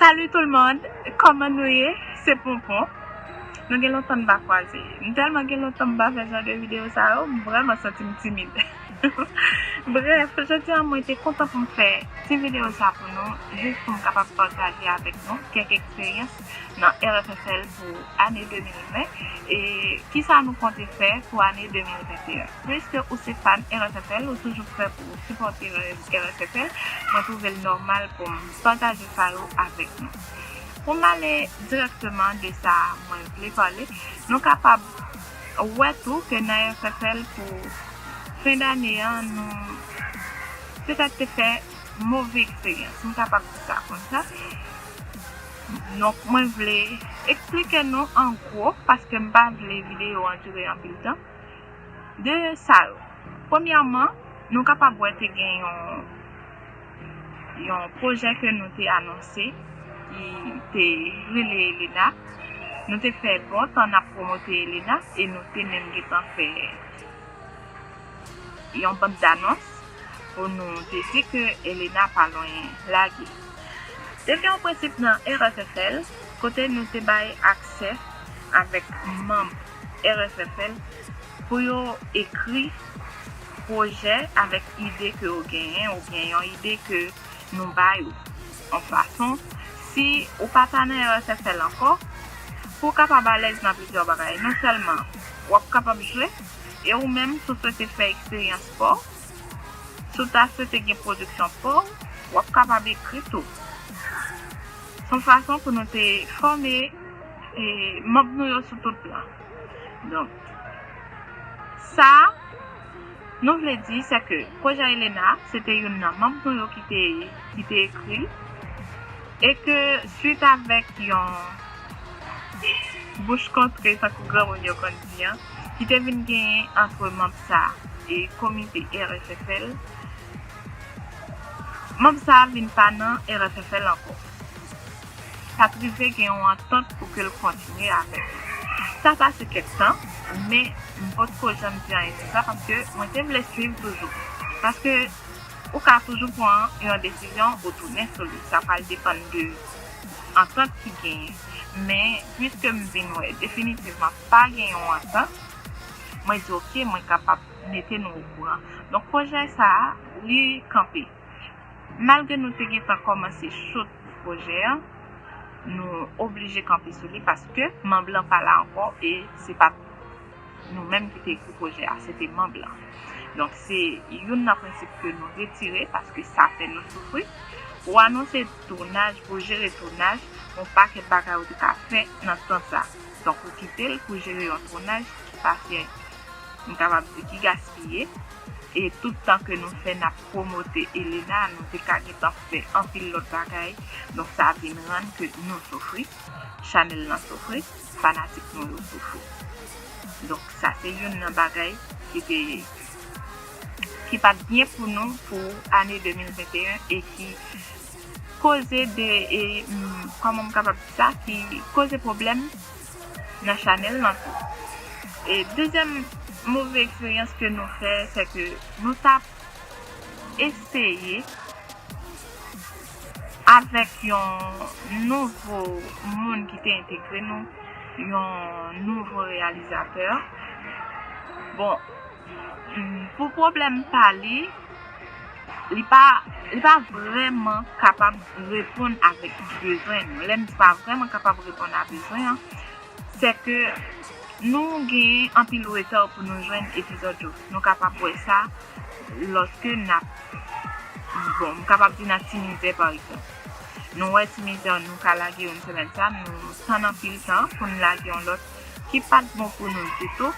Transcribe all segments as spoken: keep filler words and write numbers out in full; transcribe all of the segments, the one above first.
Salut tout le monde, kòman nou ye? Se Ponpon. Nou gen lontan n pa kwaze. M tèlman gen lontan m pa fè jan de videyo sa yo, m vrèman santi m timid. Brèf, jodi a mwen te kontan pou m fè ti videyo sa pou nou, jis pou m kapab pataje avèk nou kèk eksperyans nan R F F L pou ane de mil ven, e kisa nou konte fè pou ane de mil venteyen. Piske ou se fan R F F L, ou toujou prè pou sipòte R F F L, mwen twouve l nòmal pou m pataje sa yo avèk nou. Pou m ale dirèkteman de sa mwen vle pale, nou kapab wè tou ke nan R F F L pou fen dane an, nou petèt te fè move eksperyans. M kapab di sa konsa. Donk, mwen vle eksplike nou an gwo, paske m pa vle videyo an dire anpil tan. De sa yo. Premyèman, nou kapab wè te gen yon, yon pwojè ke nou te anonse, ki te rele Elena. Nou te fè bon tan n ap pwomote Elena, e nou te menm gentan fè yon bann danons pou nou te di ke Elena pa lwen lage. Te gen yon prensip nan R F F L kote nou te bay aksè avèk manm R F F L pou yo ekri pwojè avèk ide ke yo genyen oubyen yon ide ke nou ba yo. Yon fason, si ou pa ta nan R F F L ankò, pou w kapab alèz nan plizyè bagay. Non sèlman w ap kapab jwe, e ou menm, si w swete fè eksperyans pa w, si w ta swete gen pwodiksyon pa w, w ap kapab ekri tou. Se yon fason pou nou te fòme, e, manm nou yo sou tout plan. Donk, sa nou vle di, se ke pwojè Elena, se te youn nan manm nou yo ki te, ki te ekri l, e ke swit avèk yon bouch kontre, tankou granmoun yo konn di an, ki te vin genyen ant manm sa e komite R F F L, manm sa vin pa nan R F F L ankò. Pa t rive gen yon antant pou ke l kontinye avèk nou. Sa pase kèk tan, men m potko janm di anyen sou sa, paske mwen te vle swiv toujou. Paske ou ka toujou pran yon desizyon ou tounen sou li. Sa pral depann de antant ki genyen. Men, piske m vin wè definitivman pa gen yon antant, mwen di, "Oke, mwen kapab mete nou okouran." Donk, pwojè sa a, li kanpe. Malgre nou te gentan kòmanse chout pwojè a, nou oblije kanpe sou li paske manm lan pa la ankò e se pa t nou menm ki te ekri pwojè a, se te manm lan. Donk, se youn nan prensip ke nou retire paske sa fè nou soufri. Pou anonse tounaj, pou jere tounaj, yon pakèt bagay ou te ka fè nan tan sa. Donk, ou kite l pou jere yon tounaj ki pa fè, m kapab di, ki gaspiye. E tout tan ke nou fè n ap pwomote Elena, nou te ka gentan fè anpil lòt bagay. Donk, sa vin rann ke nou soufri, chanèl lan soufri, fanatik nou yo soufri. Donk, sa se youn nan bagay ki te, ki pa t byen pou nou pou ane de mil venteyen e ki koze de, e, mm, kòman m kapab di sa, ki koze pwoblèm nan chanèl lan tou. E dezyèm move eksperyans ke nou fè, se ke nou t ap eseye avèk yon nouvo moun ki te entegre nou, yon nouvo reyalizatè. Bon, pou pwoblèm pa li, li pa, li pa vrèman kapab reponn avèk bezwen nou. Lè m di pa vrèman kapab reponn a bezwen an, se ke nou gen anpil reta pou nou jwenn epizòd yo. Nou kapab wè sa lòske n ap, bon, m kapab di nan Ti Mizè, pa egzanp. Nou wè Ti Mizè, nou ka lage youn semèn sa, nou tann anpil tan pou n lage yon lòt ki pa t bon pou nou ditou.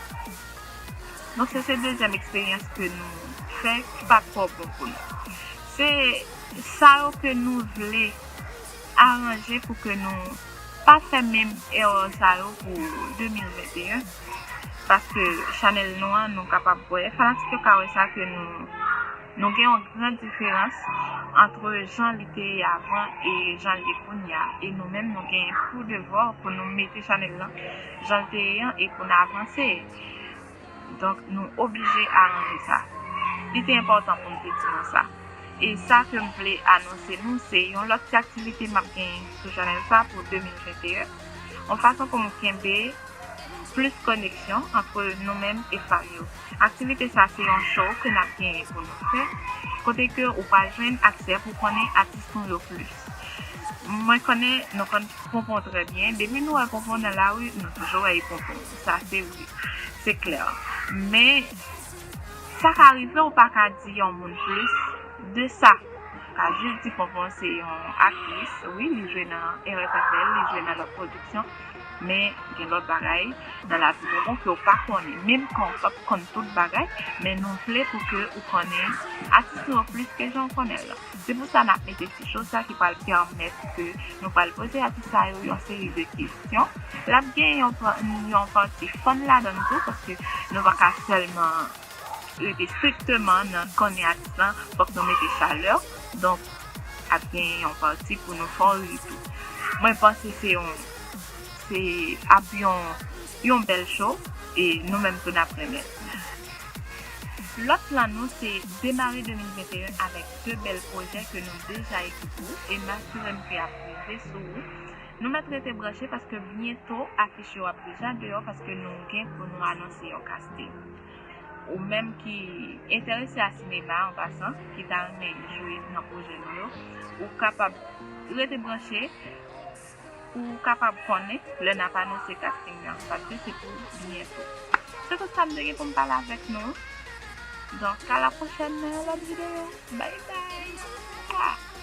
Donk, se, se dezyèm eksperyans ke nou fè ki pa t twò bon pou nou. Se sa yo ke nou vle aranje pou ke nou pa fè menm erè sa yo pou de mil venteyen. Paske chanèl nou an, nou kapab wè, fanatik yo ka wè sa ke nou, nou gen yon gran diferans ant jan li te ye avan e jan l ye kounye a. E nou menm, nou gen pou devwa pou nou mete chanèl lan jan l te ye an e pou n avanse. Donk, nou oblije aranje sa. Li te enpòtan pou m te di nou sa. E sa ke m vle anonse nou, se yon lòt ti aktivite m ap genyen sou chanèl sa pou de mil venteyen, yon fason pou m kenbe plis koneksyon ant nou menm e fan yo. Aktivite sa se yon show ke n ap genyen pou nou fè, kote ke ou pral jwenn aksè pou konnen atis nou yo plis. Mwen konnen nou konn Ponpon trè byen. Depi nou wè Ponpon nan lari, nou toujou wè e Ponpon. Sa se vre. Se klè. Men, sa ka rive ou pa ka di yon moun plis de sa. Ou ka jis di Ponpon se yon aktris, wi, li jwe nan R F F L, li jwe nan lòt pwodiksyon, men gen lòt bagay nan lavi Ponpon ke w pa konnen. Menm kan w p ap konn tout bagay, men nou vle pou ke ou konnen atis nou yo plis ke jan w konnen l lan. Se pou sa n ap mete ti show sa ki pral pèmèt ke nou pral poze atis sa yo yon seri de kesyon. L ap gen yon, pa- yon pati fun ladan l tou, paske nou pa ka sèlman rete strikteman nan konnen atis lan, fòk nou mete chalè. Donk, ap gen yon pati pou nou fè w ri tou. Mwen panse se yon, se ap yon, yon bèl show, e nou menm tou n ap renmen. Lòt plan nou se demare de mil venteyen avèk de bèl pwojè ke nou deja ekipe e m asire m ke ap rive sou ou. Nou mèt rete branche paske byento afich yo ap deja deyò paske nou gen pou nou anonse yon casting. Ou menm ki enterese a sinema an pasan, ki ta renmen jwe nan pwojè nou yo, ou kapab rete branche, ou kapab konnen lè n ap anonse casting nan, paske se pou byento. Se tout sa m te gen pou m pale avèk nou. Donk, a la pwochèn nan yon lòt videyo. Bye bye!